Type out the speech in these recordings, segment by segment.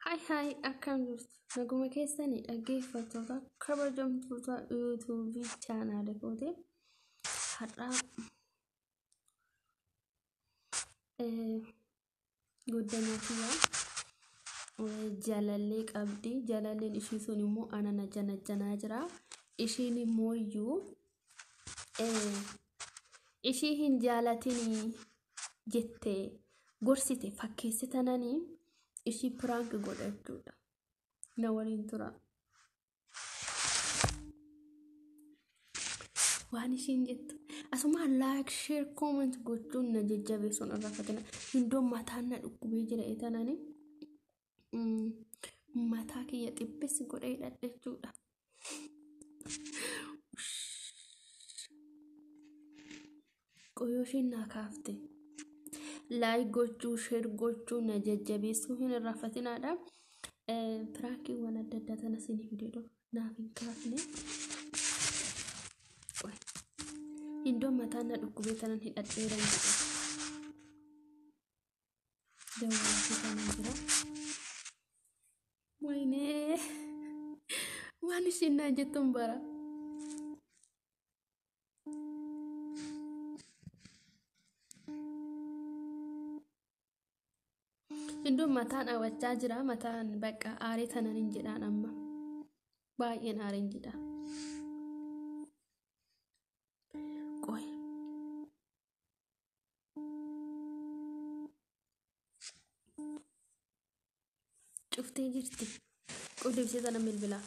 Hi hi, akkam jirtu? Naguma keessanii dhaggeeffattoota kabajamtoota yuutuubii chaanaala kooti. Har'a goddanaa kiyyaa jaalallee qabdi. Jaalalleen ishii sun immoo ana na janajjanaa jira. Ishiin immoo iyyuu ishii hin jaalatinii jettee gorsite fakkeessitananii ishii piraank godha jechuudha. Na waliin tura. Waan ishiin jettu asuma like, share, comment gochuun na jajjabeessuun irraa Hindoo mataan na dhukkubee jira etanani mataa kiyya xibbessi godhee hidhadhe jechuudha. Qoyoo ishiin naa kaafte. Like gochuu, share gochuu na jajjabeessuu hin irraanfatinaadha. Piraankiiwwan adda addaa tana isiniif fidee naaf hin kaafne. Hindoo mataan na dhukkubee tanan hidhadheeran jedhe. Dawwaalaa tanan jira. Waynee, waan ishiin naan jettuun bara. Hindoon mataan hawwachaa jira. Mataan bakka aaree tanan hin jedhaan amma. Baay'een aareen jedha. Qoy. Cuftee jirti. Qoy, deebisee tana bilbilaa.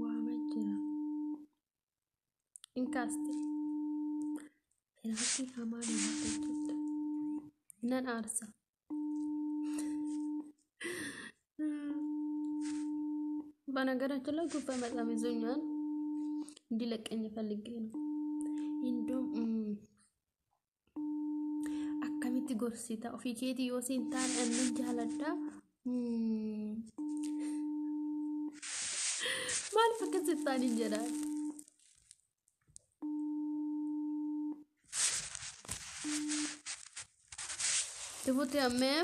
Waama jira. Hin kaaste. Piraankii hamaa namatti jechuudha. Nan aarsa. በነገራችን ላይ ጉንፋን በጣም ይዞኛል። እንዲለቀኝ ፈልጌ ነው። Indoo akkamitti gorsita ofii keetii yoo siin taane annan jaaladha. Maaliif akkas jettaan hin jedhaan. Tufutti ammee.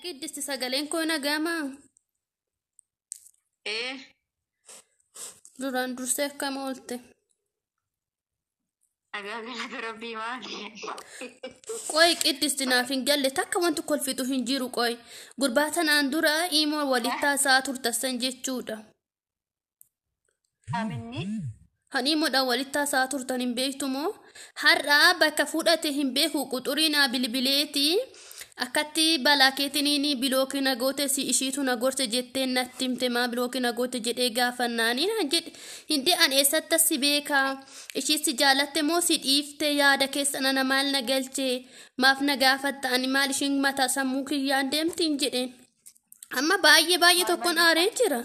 Qiddisti, sagaleen koo nagamaa? Ee. Duraan dursee akkam oolte? Nagaa, galata Rabbii, maali? Qoy Qiddisti, naaf hin galle takka, wanti kolfitu hin jiru. Qoy, gurbaa tanaan dura imoo walitti haasa'aa turtassan jechuudha. Aminni. Hani imoodhaan walitti haasa'aa turtan hin beektu moo? Har'a bakka fudhate hin beeku, quxurii naa bilbileeti. Akkatti balaa keetiniin bilookii na goote, si ishiitu na gorse jettee natti himte, maa bilookii na goote jedhee gaafannaanii naan jedhe. Hindi an eessatti si beekaa? Ishii si jaalatte moo si dhiifte? Yaada keessa nana maal na galche? Maaf na gaafatta? Ani maal ishiin mataa sammuu kiyyaan deemti hin jedheen. Amma baay'ee baay'ee tokkoon aaree jira.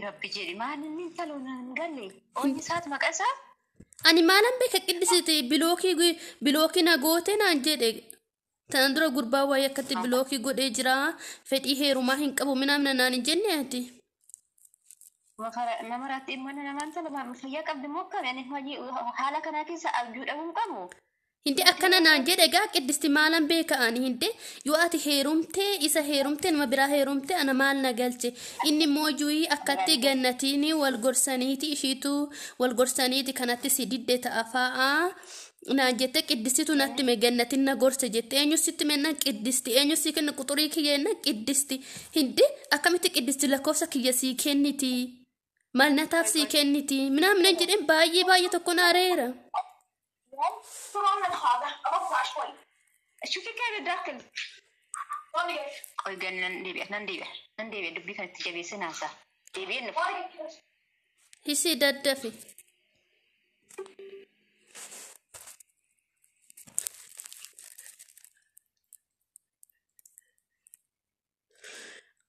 Rabbi jedhi, maal inni intaloon hin galle? Onni isaati maqaa isaa? Ani maalan beeka Qiddisiti, bilookii na goote naan jedhe. Tanaan dura gurbaa waayee akkatti bilookii godhee jira. Fedhii heerumaa hin qabu minaamna naan hin jenne ati. Nama raatti immoo namaan tola fayyaa qabdi moo akkami? Ani hojii haala kanaa keessa abjuu dhabuu qabu. Hindi akkana naan jedhe egaa Qiddisti, maalan beeka ani? Hinde yoo ati heerumtee isa heerumtee nama biraa heerumtee ana maal na galche? Inni immoo juuyii akkatti gannatiin wal gorsaniiti, ishiitu wal gorsaniiti kanatti si didde ta'a fa'aa naan jette. Qiddistitu natti hime, gannatiin na gorse jette. Eenyu sitti mennaan Qiddisti. Eenyu si kenna quxurii kiyya jennaan Qiddisti. Hindi akkamitti Qiddisti lakkoofsa kiyya sii kenniti, maal nataaf sii kenniti minaamina jedheen baay'ee baay'ee tokkoon aareera. شوفي كيف داخل. Qoy, gannan deebi'a, nan deebi'a, nan deebi'a, dubbii kanatti jabeessee naasaa. Deebi'een dhufa. Ishii daddafi.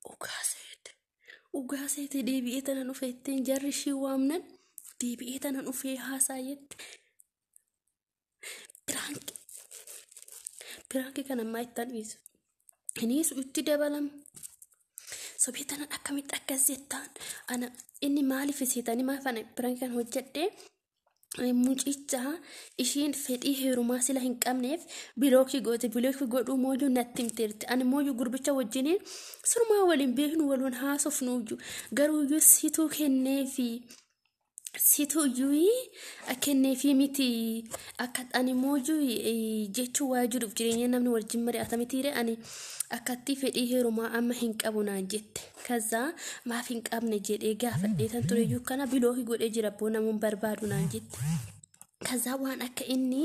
Dhugaa seete. Dhugaa seete deebi'ee tana dhufe ittiin jarri ishii waamnan deebi'ee tana dhufee haasaa jette. Piraanki. Piraanki kana ammaa ittaan dhiisu. Innis itti dabalama. Sobee tanan akkamitti akkas jettaan ana inni maaliif seetanii maaf ana piraanki kan hojjedhee mucicha ishiin fedhii heerumaa sila hin qabneef bilookii goote bilookii godhuu mooyyuu natti himteerti. Ani mooyyuu gurbicha wajjiniin sirumaa waliin beeknu waliin haasofnuyyuu garuuyyuu situu kenneefi situu iyyuu kenneefi miti akka ani mooyyuu jechuu waa jiruuf jireenya namni wajjin mari'ata mitiire ani akkatti fedhii heerumaa amma hin qabu naan jette. Kazaa maaf hin qabne jedhee gaafadhee tan tureyyuu kana bilookii godhee jira boo namuun barbaadu naan jette. Kazaa waan akka inni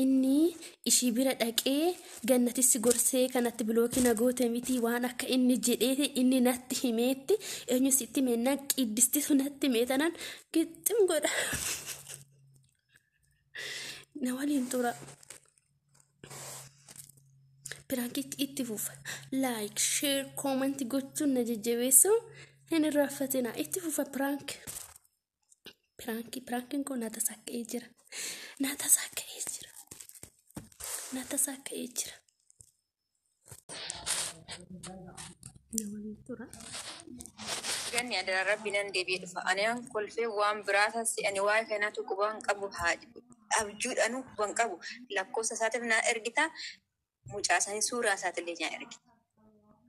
inni ishii bira dhaqee gannatis gorsee kanatti bilookii na goote miti waan akka inni jedhee inni natti himeetti eenyu sitti himennaan qiddistitu natti himee tanaan gixxim godha. Na waliin tura. Piraankichi itti fufa. Like, share, comment gochuun na jajjabeessu hin irraanfatina. Itti fufa piraanki. Piraanki piraankiin kun na tasakka'ee jira. Na tasakka'ee jira. Na tasakka'ee jira. Na waliin tura. Ganni adaraa rabbi nan deebi'ee dhufa. Ani an kolfee waan biraa taasise ani waa'ee kanaatu quban qabu haa abjuudhaanuu quban qabu lakkoofsa isaatiif na ergita mucaa isaanii suuraa isaatillee na ergita.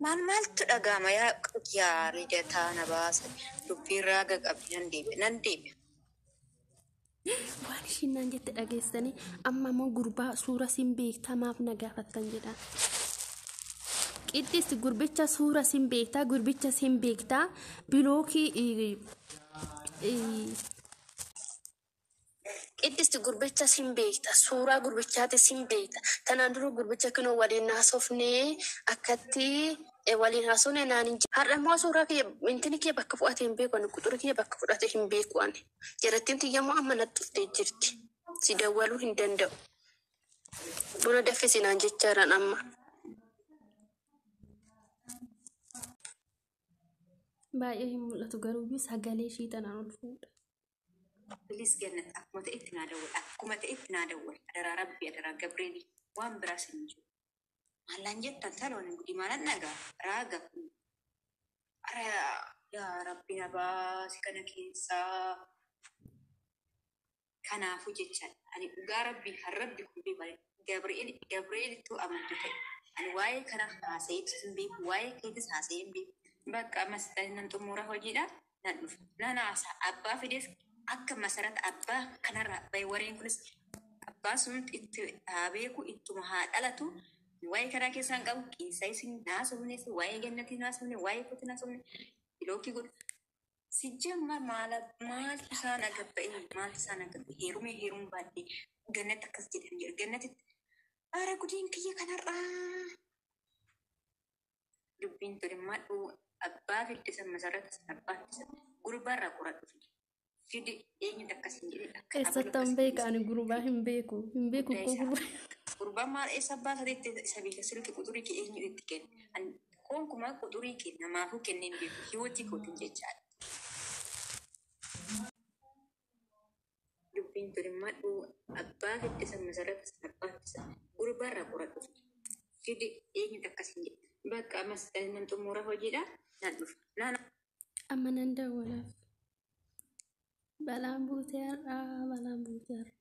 Maal maaltu dhaga'ama yaa yaa ridataa na baasa dubbiin raaga qabdi nan deebi'a nan deebi'a. Waan ishiin naan jette dhageessanii amma immoo gurbaa suura siin beektaa maaf na gaafattan jedha. Qiddist gurbicha suura siin beektaa gurbicha siin beektaa bilookii Qiddist gurbicha siin beekta suuraa gurbichaati siin beekta tanaan dura gurbicha kinoo waliin haasofnee akkatti waliin haasofne naan hin jedhu. Har'a immoo suuraa kiyya intini kiyya bakka fudhate hin beeku ani quxurii kiyya bakka fudhate hin beeku ani. Jarattiin tiyya immoo amma natti dhuftee jirti. Si dawwaluu hin danda'u. Buna danfisi naan jechaaran amma. Baay'ee hin mul'atu garuu sagalee ishii tanaan ol fuudha. Bilis gannat akkuma ta'etti naa dawwal akkuma ta'etti naa dawwal adaraa rabbi adaraa Gabreelii waan biraas hin jiru. Maallaan jettan taloon gudii maalan dhagaa raaga kun. Ara yaa rabbi na baasi kana keessaa. Kanaafuu jecha ani dhugaa rabbi har rabbi kun beeku Gabri'eel Gabri'eelittuu amantu ta'e ani waa'ee kana haasa'iitu hin beeku waa'ee keetis haasa'ee hin beeku. Bakka ammas nan xumura hojiidha nan dhufa nan haasa abbaa fides akka masarata abbaa kanarraa bahe warreen kunis abbaa sun itti haa beeku ittuma haa dhalatu waa'ee kanaa keessaa hin qabu qinsa isin naasofnes waa'ee gannatii naasofne waa'ee kootii naasofne bilookii godhu. Sijjamma maala maaltu isaan agabba'e maaltu isaan agabba'e heerumee heerumuu baadhee gannatti akkas jedhan jedhu gannatti ara gudiin kiyya kanarraa dubbiin tole madhu abbaa fidde san masarata san abbaa fidde san gurbaarraa qoradhu fide fide eenyutu akkas hin jedhe akka abalu Eessattan akkas hin beeka jedhe ani gurbaa hin beeku hin beeku guddaa koo isaa gurbaa. gurbaan maal eessa abbaa isaatiitti isa beeka silki quxurii kee eenyutu itti kenne ani konkumaa quxurii kee namaafuu kennee hin beeku hiwotii kootiin jechaadha. Dubbiin tole madhu abbaa fidde san masarata san abbaa fidde san gurbaarraa qoradhu fide fide eenyutu akkas hin jedhe bakka ammas nan xumura hojiidha nan dhufa nan Amma nan dawwalaaf. Balaan buutee har'aa balaan buutee har'aa.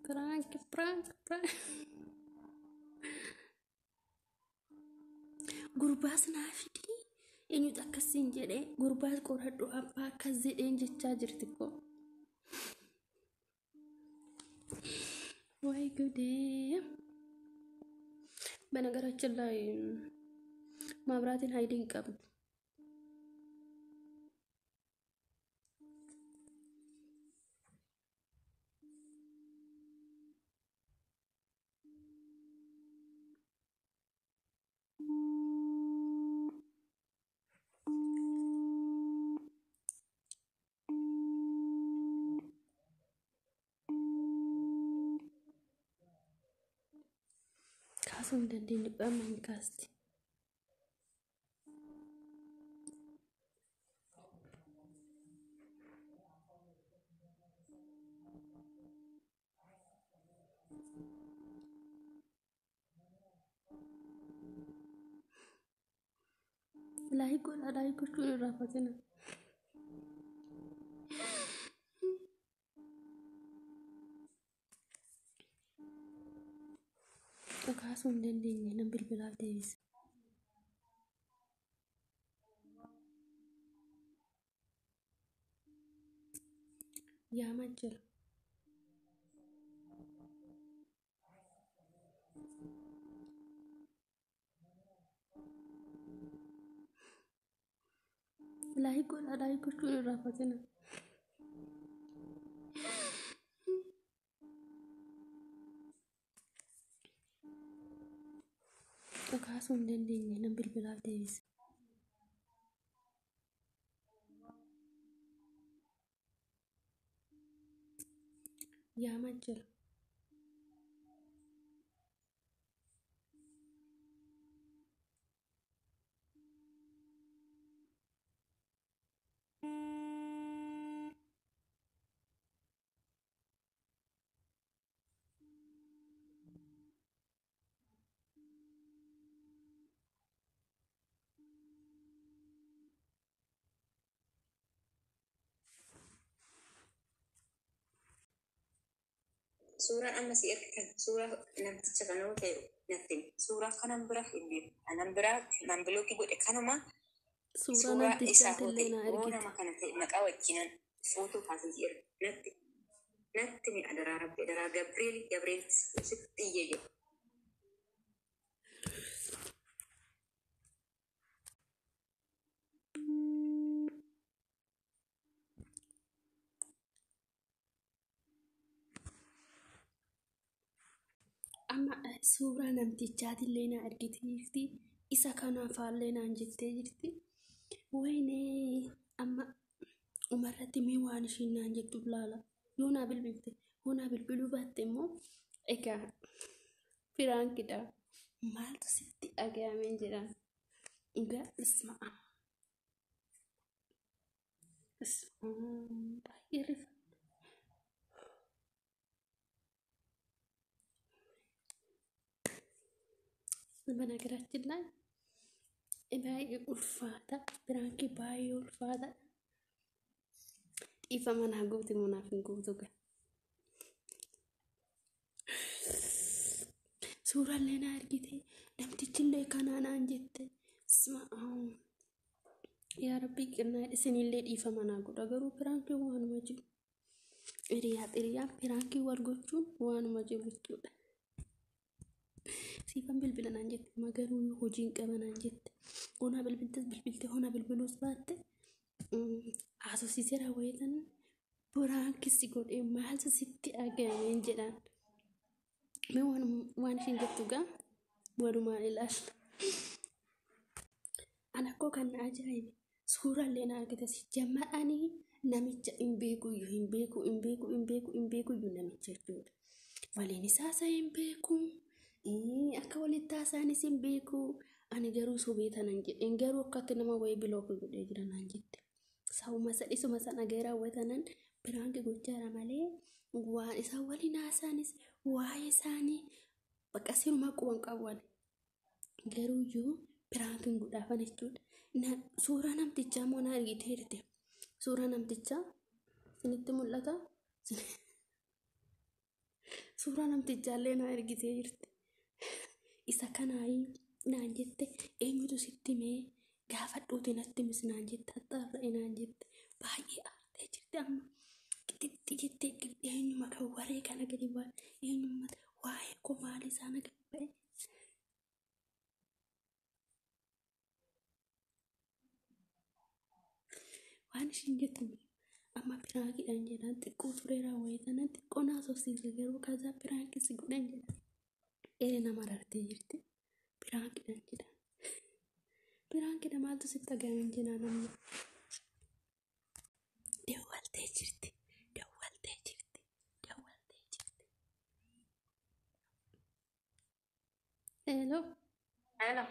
Piraanki piraanki piraanki. Gurbaas naa fidii eenyutu akkasiin jedhee gurbaas qoradhu abbaa akkas jedheen jechaa jirti koo. Wayi gudee. በነገራችን ላይ ማብራትን ሀይልን ቀብዱ Kaasuu hin dandeenye amma hin kaasti. Like godhaa like gochuun hin irraanfatina. Kaasuu hin dandeenye nan bilbilaaf deebisa. Yaamaa jira. Like godhaa like gochuun hin irraanfatina. Kaasuu hin dandeenye nan bilbilaaf deebisa. Yaamaa jira. Suuraan amma si ergitan suuraa namticha kana yoo ta'e natti himi. Suuraa kanan bira hin beeku. Kanan biraa nan bilookii godhe kanuma Suuraa suuraa isaa namtichaati yoo illee ta'e naa yoo ergite. nama kana ta'e maqaa wajjinan footoo kaasee si erga. Natti natti mi adaraa rabbi adaraa Gabriel Gabriel sitti iyyee jiru. Amma suuraa namtichaati illee naa ergite jirti. Isa kanaafaallee naan jettee jirti. Wayinee amma umarratti mee waan ishiin naan jettu ilaala. Yoo naa bilbilte, yoo naa bilbiluu baatte immoo egaa piraankidha. Maaltu sitti dhaga'ameen jedhaan. Egaa isma'a. Isma'a baay'ee rifa. በነገራችን ላይ baay'ee ulfaata piraankii baay'ee ulfaata dhiifama naa goote moo naaf hin gootu gaa suuraallee naa argite namtichillee kanaa naan jette yaa rabbii qinnaa isinillee dhiifama naa godha garuu piraankii waanuma jiru hiriyaa hiriyaa piraankii wal gochuun waanuma jiru jechuudha. Siifan bilbila naan jette amma garuu hojiin qaba naan jette onaa bilbiltes bilbilte onaa bilbiluus baatte haasofsiiseera wayitan piraankisi godhee maaltu sitti dhaga'ameen jedhaan. Mee waan ishiin jettu gaa walumaan ilaalla. Ana koo kan na ajaa'ibe suuraallee na argite si jammadhanii namicha hin beeku iyyuu hin beeku hin beeku hin beeku hin beeku iyyuu namicha jechuudha. Waliin isaasa hin beeku. Akka walitti haasa'anis hin beeku. Ani garuu sobee tanan jedheen garuu akkatti nama wayii bilookii godhee jira naan jette. Sabuma sadhisuma sana gahee raawwatanan piraanki gochaadha malee waan isaan waliin haasa'anis waa'ee isaanii bakka sirumaa quban qabu ani. Garuu iyyuu piraankiin godhaafan jechuudha. Suuraa namtichaa immoo na argitee jirti. Suuraa namtichaa isinitti mul'ata. Suuraa namtichaallee na argitee jirti. Isa kanaayi naan jette eenyutu sitti himee gaafadhuuti natti himis naan jette haxxaarra'e naan jette baay'ee aartee jirti amma qixixxi jettee eenyuma kan waree kana gadi ba'a eenyuma waa'ee koo maal isaa na gadi ba'e. Waan ishiin jettu amma piraankiidhaan jedhaan xiqqoo tureera wayii tanan xiqqoo naasofsiise garuu kaza piraankis godhan jedhan. Ere nama rartee jirti. Piraankiidhaan jedhan. Piraankidha maaltu sitti dhaga'ame jedhaan amma. Dawwaltee jirti. Dawwaltee jirti. Dawwaltee jirti. Hello. Hello.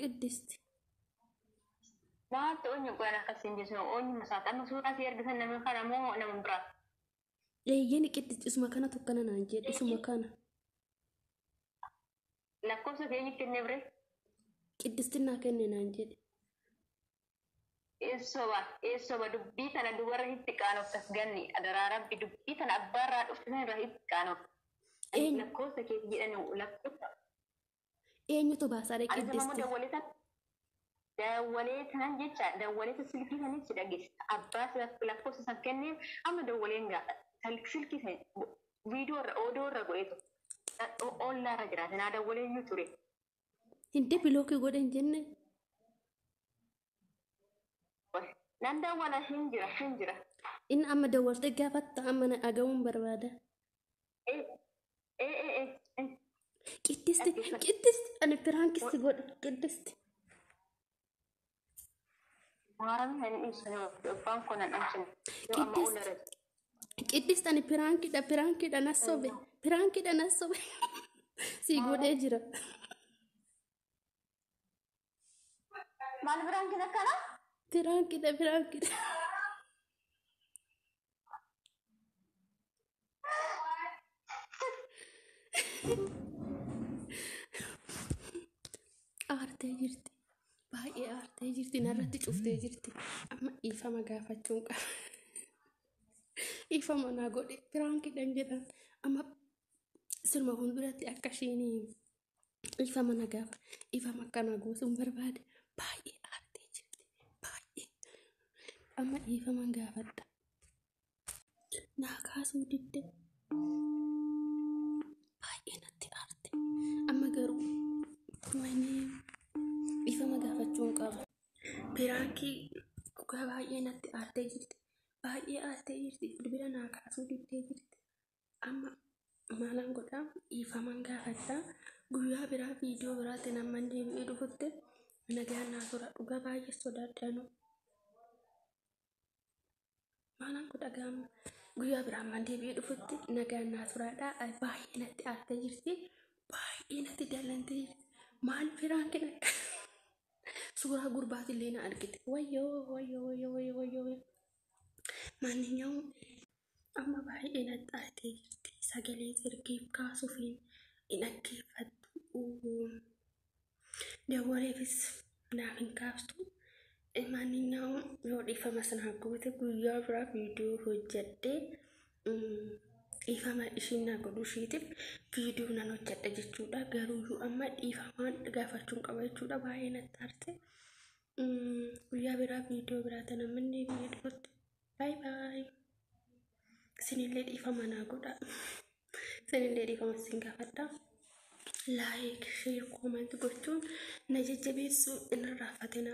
Qiddist. Maaltu eenyu qolaan akkasiin jechuun eenyu masaata amma suuraa si ergisan namni kana moo nama biraa? Eeyyeen Qiddist isuma kana tokkana naan jedhe isuma kana. Lakkoofsa keenya kennee bire? Qiddistin naa kenne naan jedhe. Eessoba dubbii tana dubara itti qaanoftas ganni adaraa rabbi dubbii tana abbaarraa dhufte irraa itti qaanofta. Lakkoofsa keeti jedhan lakkoofsa. Eenyutu baasaadha Qiddisti? Dawwalee tanan jecha dawwaleeta silkii sanitti dhageessisa. Abbaa lakkoofsa san kenneef amma dawwaleen gaafa silkii san viidiyoo irra odoo irra godheetu ollaa irra jiraate naa dawwalee iyyuu ture. Hindee bilookii godhe hin jenne. Nan dawwala hin jira hin jira. Inni amma dawwaltee gaafatta amma na dhaga'uun barbaada. Qiddisti Qiddisti ani piraankisi godha Qiddisti. Qiddisti ani piraankidha piraankidha na sobe piraankidha na sobe si godhee jira. Maal piraankiin akkana? Piraankidha piraankidha. Aartee jirti. Baay'ee aartee jirti. Narratti cuftee jirti. Amma dhiifama gaafachuun qaba. Dhiifama naa godhe piraankiidhaan jedhan. Amma sirma fuulduratti akka isheen dhiifama na gaafa. Dhiifama akka na goosuun barbaade. Baay'ee aartee jirti. Baay'ee. Amma dhiifama gaafadha. Naa kaasuu didde. Baay'ee natti aarte. Amma garuu wayinee dhiifama gaafachuun qaba. Piraankii dhugaa baay'ee natti aartee jirti. Baay'ee aartee jirti. Bilbila naa kaasuu diddee jirti. Amma maalan godhaa dhiifaman gaafadhaa. Guyyaa biraa viidiyoo biraatti namman deebi'ee dhufutti nagaan naa tura. Dhugaa baay'ee sodaadhaanu. Maalan godha gaama. Guyyaa biraa amman deebi'ee dhufutti nagaan naa turaadha. Baay'ee natti aartee jirti. Baay'ee natti dallantee jirti. Maal piraankiin akka suuraa gurbaatillee na argite. Wayyoo wayyoo wayyoo wayyoo wayyoo. Maanninyaawu amma baay'ee natti aartee jirti. Sagalee ergeef kaasuuf hin dhaggeeffattu. Dawwaleefis naaf hin kaastu. Maanninyaawu yoo dhiifama sana goote guyyaa biraa viidiyoo hojjedhee dhiifama ishiin naa godhuu ishiitiif viidiyoo nan hojjedha jechuudha. Garuu amma dhiifamaan gaafachuun qaba jechuudha. Baay'ee natti aarte. Guyyaa biraa viidiyoo biraa tana manni biyya dhufutti. Baay baay. Isinillee dhiifama naa godha. Isinillee dhiifama isin gaafadha. Like, share, comment gochuun na jajjabeessuu hin irraanfatina.